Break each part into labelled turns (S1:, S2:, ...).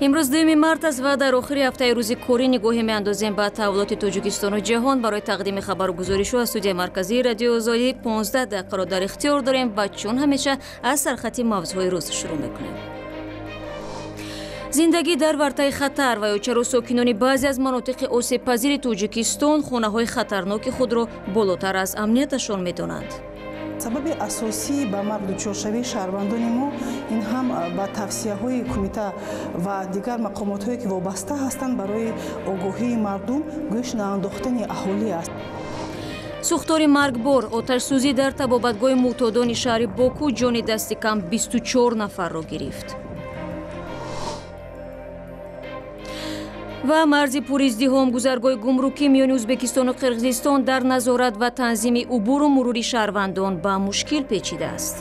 S1: Имрӯз 2 март аст ва дар охири ҳафтаи рӯзи корӣ нигоҳе меандозем ба таҳаввулоти Тоҷикистону ҷаҳон. Барои тақдими хабару гузоришҳо аз студияи марказии Радиои Озодӣ 15 дақиқаро дар ихтиёр дорем ва чун ҳамеша аз сархати мавзӯъҳои рӯз шурӯъ мекунем. Зиндагӣ дар вартаи хатар ва ё чаро сокинони баъзе аз манотиқи осебпазири Тоҷикистон хонаҳои хатарноки худро болотар аз амнияташон медонанд.
S2: Сабаби асосии ба марг дучоршавии шаҳрвандони мо ин ҳам ба тавсияҳои кумита ва дигар мақомотҳое ки вобаста ҳастанд барои огоҳии мардум гӯш наандохтани аҳолӣ аст.
S1: Сӯхтори маргбор, оташсӯзӣ дар табобатгоҳи мӯътодони шаҳри Боку ҷони дасти кам 24 нафарро гирифт. Ва марзи пуриздиҳом гузаргоҳи гумрукӣ миёни Ӯзбекистону Қирғизистон дар назорат ва танзими убуру мурури шаҳрвандон ба мушкил печидааст.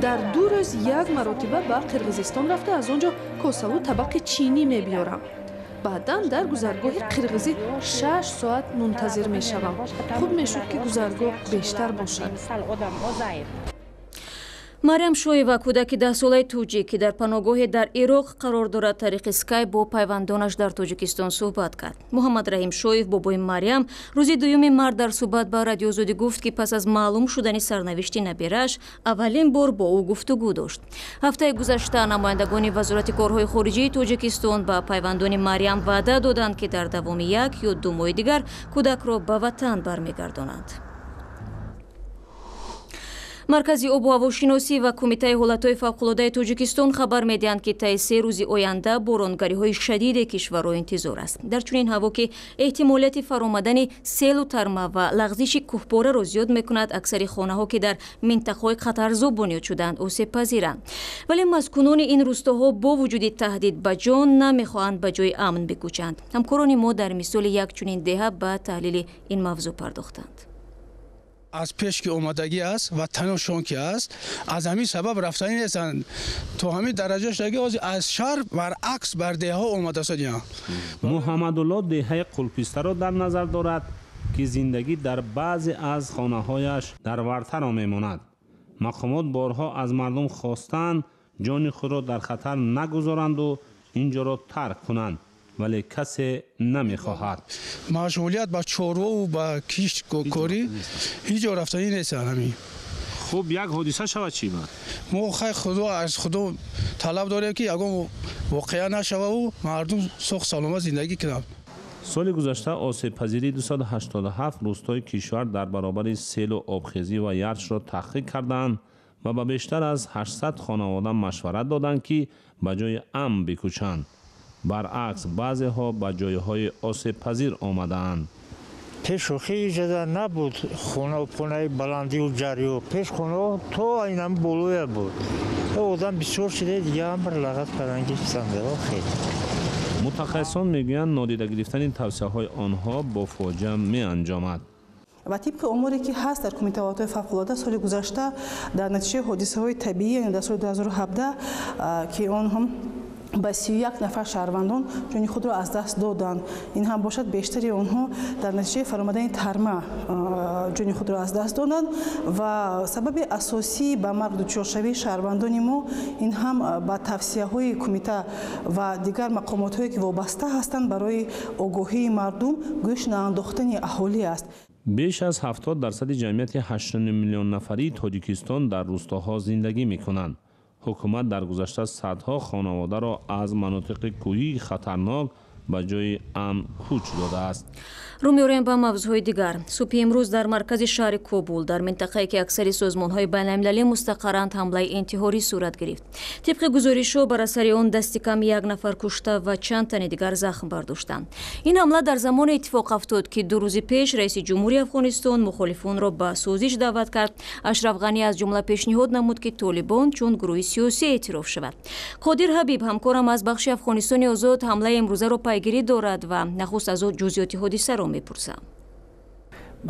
S3: Дар 2 рӯз як маротиба ба Қирғизистон рафта аз он ҷо косаву табақи чинӣ мебиёрам. Баъдан дар гузаргоҳи қирғизӣ 6 соат мунтазир мешавам. Хуб мешуд, ки гузаргоҳ бештар бошад.
S1: Марьям Шоева, кӯдаки 10-солаи тоҷик, ки дар паноҳгоҳе дар Ироқ қарор дорад, тариқи скайп бо пайвандонаш дар Тоҷикистон суҳбат кард. Муҳаммад Раҳим Шоев, бобои Марьям, рӯзи 2 март дар суҳбат ба Радиои Озодӣ гуфт, ки пас аз маълум шудани сарнавишти набирааш аввалин бор бо ӯ гуфтугӯ дошт. Ҳафтаи гузашта намояндагони Вазорати корҳои хориҷии Тоҷикистон ба пайвандони Марьям ваъда доданд, ки дар давоми 1 ё 2 моҳи дигар кӯдакро ба ватан бармегардонанд. Маркази обу ҳавошиносӣ ва Кумитаи ҳолатҳои фавқулодаи Тоҷикистон хабар медиҳанд, ки таи 3 рӯзи оянда боронгариҳои шадиде кишварро интизор аст. Дар чунин ҳаво, ки эҳтимолияти фаромадани селу тарма ва лағзиши кӯҳпораро зиёд мекунад, аксари хонаҳо, ки дар минтақаҳои хатарзо бунёд шудаанд, осебпазиранд. Вале маскунони ин рӯстоҳо бо вуҷуди таҳдид ба ҷон намехоҳанд ба ҷои амн бикӯчанд. Ҳамкорони мо дар мисоли як чунин деҳа ба таҳлили ин мавзӯъ пардохтанд.
S4: Аз пеш ки омадагӣ аст ва таношон ки аст, аз ҳамин сабаб рафтанӣ нестанд. То ҳамин дараҷа шудагӣ аз шаҳр баръакс бар деҳаҳо омадасодиям.
S5: Муҳаммадулло деҳаи Қулпистаро дар назар дорад, ки зиндагӣ дар баъзе аз хонаҳояш дар вартаро мемонад. Мақомот борҳо аз мардум хостанд ҷони худро дар хатар нагузоранду ин ҷоро тарк кунанд, вале касе намехоҳад.
S4: Машғулият ба чорвову ба кишткорӣ ҳеҷ ҷо рафтанӣ нестанд. Ҳамин
S5: хуб як ҳодиса шавад чӣ бад?
S4: Мо хай худо аз худо талаб дорем, ки ягон воқеа нашававу мардум соғ саломат зиндагӣ кунанд.
S5: Соли гузашта осебпазирии 287 рӯстои кишвар дар баробари селу обхезӣ ва ярчро таҳқиқ карданд ва ба бештар аз 800 хонавода машварат доданд, ки ба ҷои амн бикӯчанд. Баръакс, баъзеҳо ба ҷойҳои осебпазир омадаанд.
S6: Пеш охи иҷоза набуд, хонаи баландию ҷариё. Пеш хонаҳо то инам болоя буд. Одам бисёр шуда, дига ҳам бір лағат кардан гирифтанд.
S5: Мутахассисон мегӯянд, нодида гирифтани тавсияҳои онҳо бо фоҷиа меанҷомад.
S2: Ва тибқи оморе ки ҳаст дар Кумитаи ҳолатҳои фавқулода, соли гузашта дар натиҷаи ҳодисаҳои табиӣ, яъне дар соли 2017, ки он ҳам ба 31 нафар шаҳрвандон ҷони худро аз даст доданд. Ин ҳам бошад, бештари онҳо дар натиҷаи фаромадани тарма ҷони худро аз даст доданд ва сабаби асосии ба марг дучоршавии шаҳрвандони мо ин ҳам ба тавсияҳои кумита ва дигар мақомотҳое ки вобаста ҳастанд барои огоҳии мардум гӯш наандохтани аҳолӣ аст.
S5: Беш аз 70% ҷамъияти 8 миллион нафарии Тоҷикистон дар рӯстоҳо зиндагӣ мекунанд. Ҳукумат дар гузашта садҳо хонаводаро аз манотиқи кӯҳии хатарнок ба ҷои амн кӯч додааст.
S1: Рӯ меорем ба мавзӯъҳои дигар. Субҳи имрӯз дар маркази шаҳри Кобул, дар минтақае ки аксари созмонҳои байналмилалӣ мустақарранд, ҳамлаи интиҳорӣ сурат гирифт. Тибқи гузоришҳо, бар асари он дасти кам 1 нафар кушта ва чанд тани дигар захм бардоштанд. Ин ҳамла дар замоне иттифоқ афтод, ки 2 рӯзи пеш раиси ҷумҳури Афғонистон мухолифонро ба созиш даъват кард. Ашраф Ғанӣ аз ҷумла пешниҳод намуд, ки Толибон чун гурӯҳи сиёсӣ эътироф шавад. Қодир Ҳабиб, ҳамкорам аз бахши Афғонистони озод, ҳамлаи имрӯзаро пайгирӣ дорад ва нахуст аз ӯ ҷузъиёти ҳодисаро мепурсам.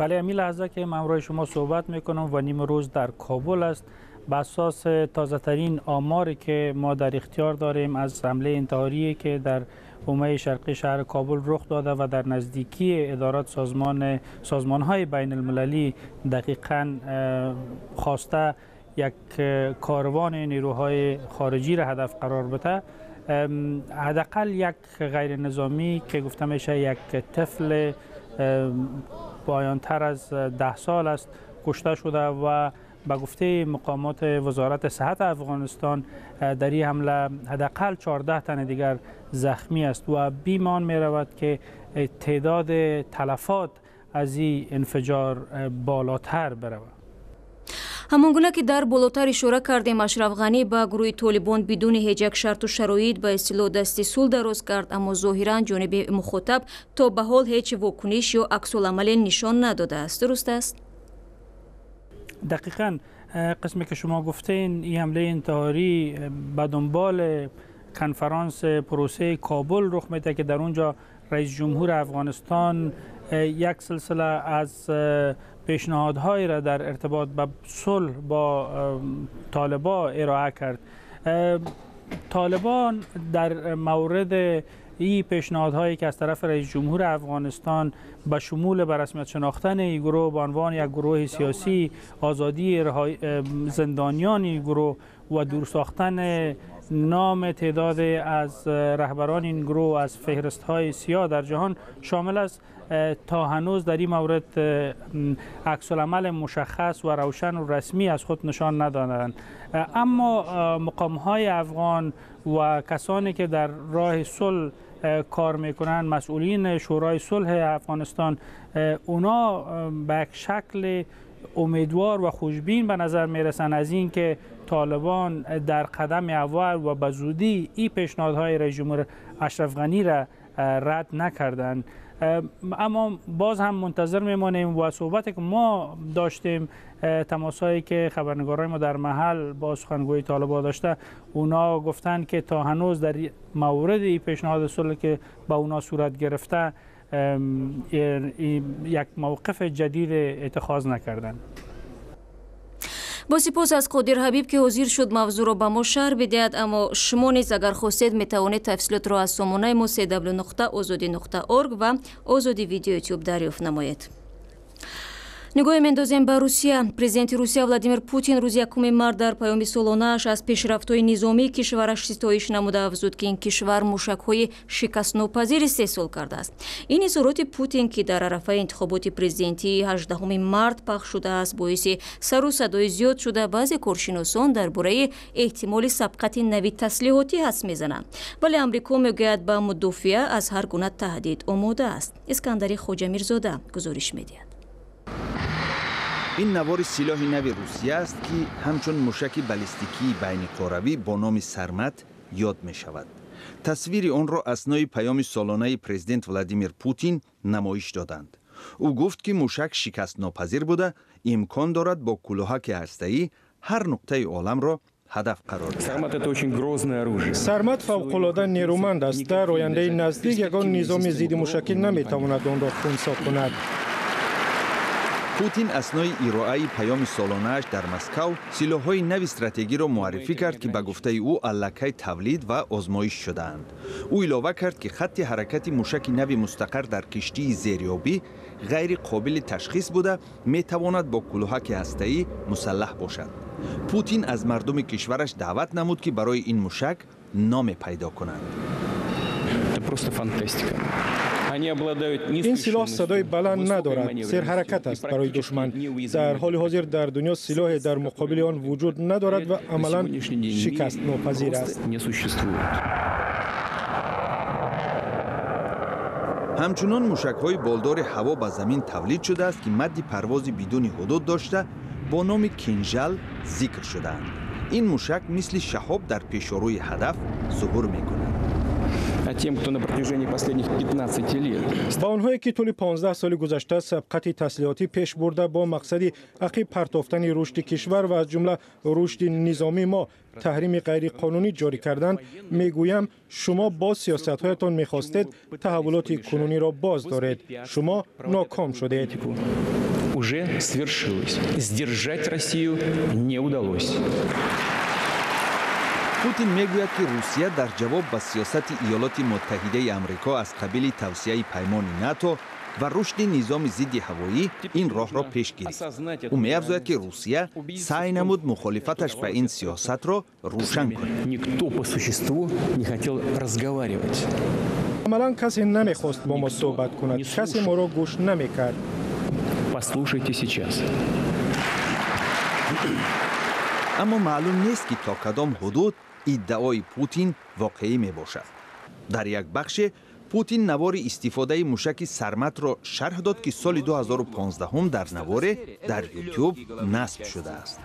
S7: бале, ҳамин лаҳза ки ман ҳамроҳи шумо суҳбат мекунам ва нимрӯз дар Кобул аст. ба асос тозатарин омори ки мо дар ихтиёр дорем аз ҳамлаи интиҳорӣ ки дар حومه شرقی شهر کابل رخ داده و در نزدیکی ادارات سازمان‌های بین المللی دقیقاً خواسته یک کاروان نیروهای خارجی را هدف قرار بده، حداقل یک غیر نظامی که گفته میشه یک طفل پایان‌تر از 10 سال است کشته شده و به گفته مقامات وزارت صحت افغانستان در این حمله حداقل 14 تن دیگر زخمی است و بیمان می رود که تعداد تلفات از این انفجار بالاتر برود.
S1: Ҳамон гуна ки дар болотар ишора кардем, Ашраф Ғанӣ ба гурӯҳи Толибон бидуни ҳеҷ як шарту шароит ба истилоҳ дасти сулҳ дароз кард, аммо зоҳиран ҷониби мухотаб то ба ҳол ҳеҷ вокуниш ё аксуламале нишон надодааст. Дуруст аст?
S7: دقیقا قسمی که شما گفتین، این حمله انتحاری به دنبال کنفرانس پروسه کابل رخ میده که در اونجا رئیس جمهور افغانستان یک سلسله از پیشنهادهایی را در ارتباط به صلح با طالبا ارائه کرد. طالبان در مورد این پیشنهادهایی که از طرف رئیس جمهور افغانستان به شمول به رسمیت شناختن این گروه به عنوان یک گروه سیاسی، آزادی زندانیان این گروه و دور ساختن نام تعداد از رهبران این گروه از فهرست های سیاه در جهان شامل است، تا هنوز در این مورد عکس العمل مشخص و روشن و رسمی از خود نشان ندادند. اما مقام های افغان و کسانی که در راه صلح کار میکنند، مسئولین شورای صلح افغانستان، اونا به یک شکل امیدوار و خوشبین به نظر میرسند از اینکه طالبان در قدم اول و به زودی این پیشنهادهای رئیس جمهور اشرف غنی را رد نکردند. اما باز هم منتظر میمانیم و صحبتی که ما داشتیم، تماسایی که خبرنگارای ما در محل با سخنگوی طالبان داشته، اونا گفتند که تا هنوز در مورد این پیشنهاد صلح که با اونا صورت گرفته یک موقف جدید اتخاذ نکردند.
S1: Бо сипос аз Қодир Ҳабиб, ки ҳозир шуд мавзӯъро ба мо шарҳ бидиҳад. Аммо шумо низ агар хостед, метавонед тафсилотро аз сомонаи мо cw.ozodi.org ва Озоди Видео Ютуб дарёфт намоед. Нигоҳе мендозем ба Русия. Президенти Русия Владимир Путин рӯзи 1 март дар паёми солонааш аз пешрафтҳои низомии кишвараш ситоиш намуда, афзуд, ки ин кишвар мушакҳои шикастнопазир истеҳсол кардааст. Ин изҳороти Путин, ки дар арафаи интихоботи президентии 18 март пахш шудааст, боиси сару садои зиёд шуда, баъзе коршиносон дар бораи эҳтимоли сабқати нави таслиҳотӣ ҳадс мезананд. Вале Амрико мегӯяд, ба мудофиа аз ҳар гуна таҳдид омода аст. Искандари Хоҷамирзода гузориш медиҳад.
S8: Ин навори силоҳи нави Русия аст, ки ҳамчун мушаки баллистикии байниқоравӣ бо номи Сармат ёд мешавад. Тасвири онро аснои паёми солонаи президент Владимир Путин намоиш доданд. Ӯ гуфт, ки мушак шикастнопазир буда, имкон дорад бо кӯлоҳаки ҳастаӣ ҳар нуқтаи оламро ҳадаф қарор диҳад.
S9: Сармат — это очень грозное оружие.
S10: Сармат фавқулода нерӯманд аст. Дар ояндаи наздик ягон низоми зиддимушакӣ наметавонад онро хунсо кунад.
S8: Путин аснои ироаи паёми солонааш дар Москав силоҳҳои нави стратегиро муаррифӣ кард, ки ба гуфтаи ӯ аллакай тавлид ва озмоиш шудаанд. Ӯ илова кард, ки хатти ҳаракати мушаки нави мустақар дар киштии зериёбӣ ғайри қобили ташхис буда, метавонад бо кӯлоҳаки ҳастаӣ мусаллаҳ бошад. Путин аз мардуми кишвараш даъват намуд, ки барои ин мушак номе пайдо кунанд.
S9: Это просто фантастика.
S10: Ин силоҳ садои баланд надорад, серҳаракат аст барои душман. Дар ҳоли ҳозир дар дунё силоҳе дар муқобили он вуҷуд надорад ва амалан шикастнопазир аст.
S8: Ҳамчунон мушакҳои болдори ҳаво ба замин тавлид шудааст, ки мадди парвози бидуни ҳудуд дошта, бо номи Кинжал зикр шудаанд. Ин мушак мисли шаҳоб дар пешорӯи ҳадаф зуҳур мекунад.
S9: А тем, кто на протяжении последних 15 лет
S10: Ба онҳое, ки тӯли 15 соли гузашта сабқати таслиҳотӣ пеш бурда, бо мақсади ақиб партофтани рушди кишвар ва аз ҷумла рушди низомии мо таҳрими ғайриқонунӣ ҷорӣ карданд, мегӯям: шумо бо сиёсатҳоятон мехостед таҳаввулоти кунуниро боз доред. Шумо ноком шудед.
S9: Уже свершилось. Сдержать Россию не удалось.
S8: Путин мегӯяд, ки Русия дар ҷавоб ба сиёсати Иёлоти Муттаҳидаи Амрико аз қабили тавсияи паймони НАТО ва рушди низоми зидди ҳавоӣ ин роҳро пеш гирифт. Ӯ меафзояд, ки Русия саъй намуд мухолифаташ ба ин сиёсатро рӯшан кунад.
S9: Никто по существу не хотел разговаривать.
S10: Амалан касе намехост бо мо суҳбат кунад, касе моро гӯш намекард.
S9: Послушайте сейчас.
S8: Аммо маълум нест, ки то кадом ҳудуд иддаои Путин воқеӣ мебошад. Дар як бахше Путин навори истифодаи мушаки Сарматро шарҳ дод, ки соли 2015 дар наворе дар Ютуб насб шудааст.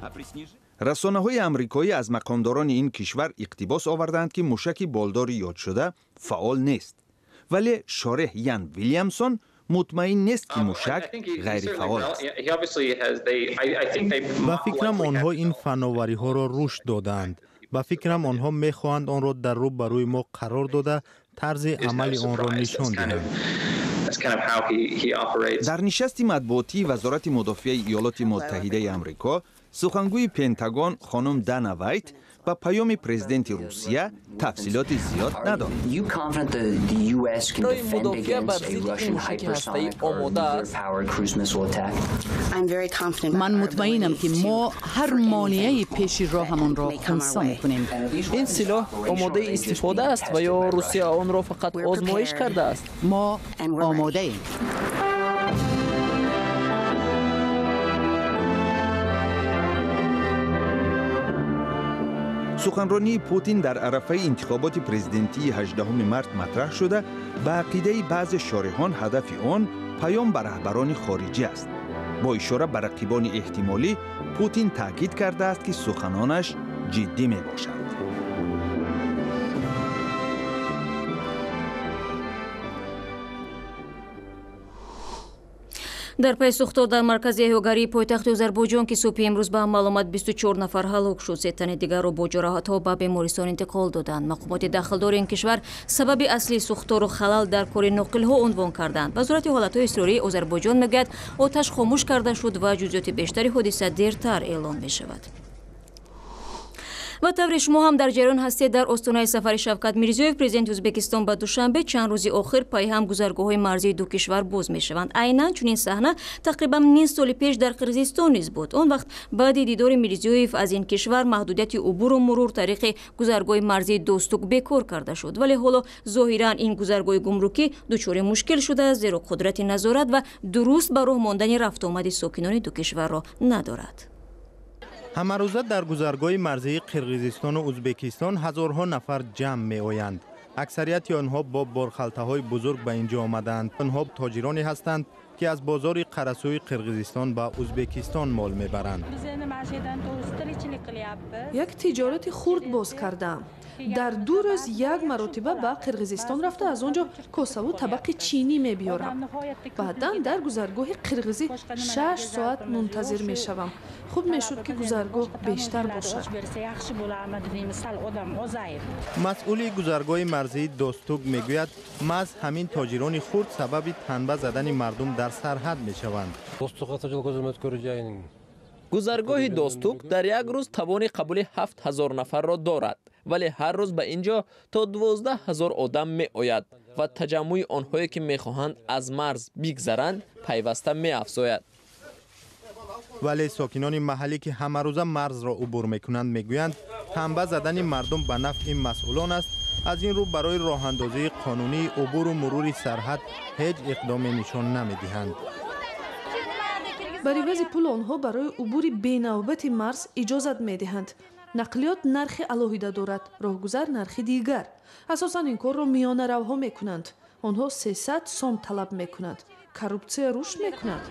S8: Расонаҳои амрикоӣ аз мақомдорони ин кишвар иқтибос овардаанд, ки мушаки болдори ёдшуда фаъол нест, вале шореҳ Ян Вилямсон мутмаин нест, ки мушак ғайрифаъол аст.
S11: Ба фикрам, онҳо ин фановариҳоро рушд додаанд. Ба фикрам, онҳо мехоҳанд онро дар рӯ ба рӯи мо қарор дода, тарзи амали онро нишон диҳанд.
S8: Дар нишасти матбуотии Вазорати мудофиаи Иёлоти Муттаҳидаи Амрико сухангӯи Пентагон хонум Дана Вайт ба паёми президенти Русия тафсилоти зиёд надод.
S12: Барои мудофиа бар зидди ин мушаки ҳастаӣ омода аст?
S13: Ман мутмаинам, ки мо ҳар монеаи пеши роҳамонро хунсо мекунем.
S12: Ин силоҳ омодаи истифода аст ва ё Русия онро фақат озмоиш кардааст?
S13: Мо омодаем.
S8: Суханронии Путин дар арафаи интихоботи президентии 18 март матраҳ шуда, ба ақидаи баъзе шореҳон ҳадафи он паём ба раҳбарони хориҷӣ аст. Бо ишора ба рақибони эҳтимолӣ Путин таъкид кардааст, ки суханонаш ҷиддӣ мебошанд.
S1: Дар пай сӯхтор дар маркази эҳёгарии пойтахти Озарбойҷон, ки субҳи имрӯз ба амал омад, 24 нафар ҳалок шуд, се тани дигарро бо ҷароҳатҳо ба бемористон интиқол доданд. Мақомоти дахлдори ин кишвар сабаби аслии сӯхтору халал дар кори ноқилҳо унвон карданд. Вазорати ҳолатҳои изтирории Озарбойҷон мегӯяд, оташ хомӯш карда шуд ва ҷузъиёти бештари ҳодиса дертар эълон мешавад. Ва тавре шумо ҳам дар ҷараён ҳастед, дар остонаи сафари Шавкат Мирзиёев, президенти Ӯзбекистон, ба Душанбе чанд рӯзи охир пайҳам гузаргоҳҳои марзии ду кишвар боз мешаванд. Айнан чунин саҳна тақрибан ним соли пеш дар Қирғизистон низ буд. Он вақт баъди дидори Мирзиёев аз ин кишвар маҳдудияти убуру мурур тариқи гузаргоҳи марзии Достук бекор карда шуд, вале ҳоло зоҳиран ин гузаргоҳи гумрукӣ дучори мушкил шудааст, зеро қудрати назорат ва дуруст ба роҳ мондани рафтуомади сокинони ду кишварро надорад.
S11: Ҳамарӯза дар гузаргоҳи марзии Қирғизистону Ӯзбекистон ҳазорҳо нафар ҷамъ меоянд. Аксарияти онҳо бо борхалтаҳои бузург ба ин ҷо омадаанд. Онҳо тоҷироне ҳастанд, ки аз бозори Қарасӯи Қирғизистон ба Ӯзбекистон мол мебаранд.
S3: Як тиҷорати хурд боз кардаам. Дар 2 рӯз як маротиба ба Қирғизистон рафта, аз он ҷо косаву табақи чинӣ мебиёрам. Баъдан дар гузаргоҳи қирғизӣ 6 соат мунтазир мешавам. Хуб мешуд, ки гузаргоҳ бештар бошад.
S11: Масъули гузаргоҳи марзии Достук мегӯяд, маҳз ҳамин тоҷирони хурд сабаби танба задани мардум дар сарҳад мешаванд.
S12: Гузаргоҳи Достук дар як рӯз тавони қабули 7000 нафарро дорад, вале ҳар рӯз ба ин ҷо то 12 000 одам меояд ва таҷаммӯи онҳое, ки мехоҳанд аз марз бигзаранд, пайваста меафзояд.
S11: Вале сокинони маҳаллӣ, ки ҳамарӯза марзро убур мекунанд, мегӯянд, танба задани мардум ба нафъи масъулон аст. Аз ин рӯ барои роҳандозии қонунии убуру мурури сарҳад ҳеҷ иқдоме нишон намедиҳанд.
S3: Бар ивази пул онҳо барои убури бенавбати марз иҷозат медиҳанд. Нақлиёт нархи алоҳида дорад, роҳгузар нархи дигар. Асосан ин корро миёнаравҳо мекунанд. Онҳо 300 сом талаб мекунанд. Коррупсия рушд мекунад.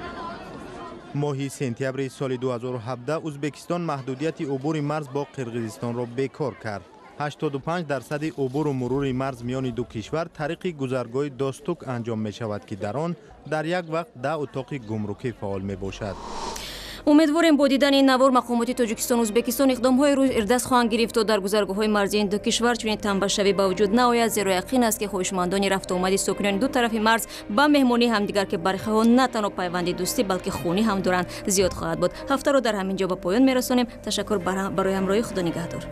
S11: Моҳи сентябри соли 2017 Ӯзбекистон маҳдудияти убури марз бо Қирғизистонро бекор кард. 85% убуру мурури марз миёни ду кишвар тариқи гузаргоҳи Достук анҷом мешавад, ки дар он дар як вақт 10 утоқи гумрукӣ фаъол мебошад.
S1: Умедворем, бо дидани ин навор мақомоти Тоҷикистону Ӯзбекистон иқдомҳои рӯз ирдаст хоҳанд гирифт, то дар гузаргоҳҳои марзии ин ду кишвар чунин танбашавӣ ба вуҷуд наояд, зеро яқин аст, ки хоҳишмандони рафтуомади сокинони ду тарафи марз ба меҳмонии ҳамдигар, ки бархеҳо на танҳо пайванди дӯстӣ, балки хунӣ ҳам доранд, зиёд хоҳад буд. Ҳафтаро дар ҳамин ҷо ба поён мерасонем. Ташаккур барои ҳамроҳӣ. Худо нигаҳдор.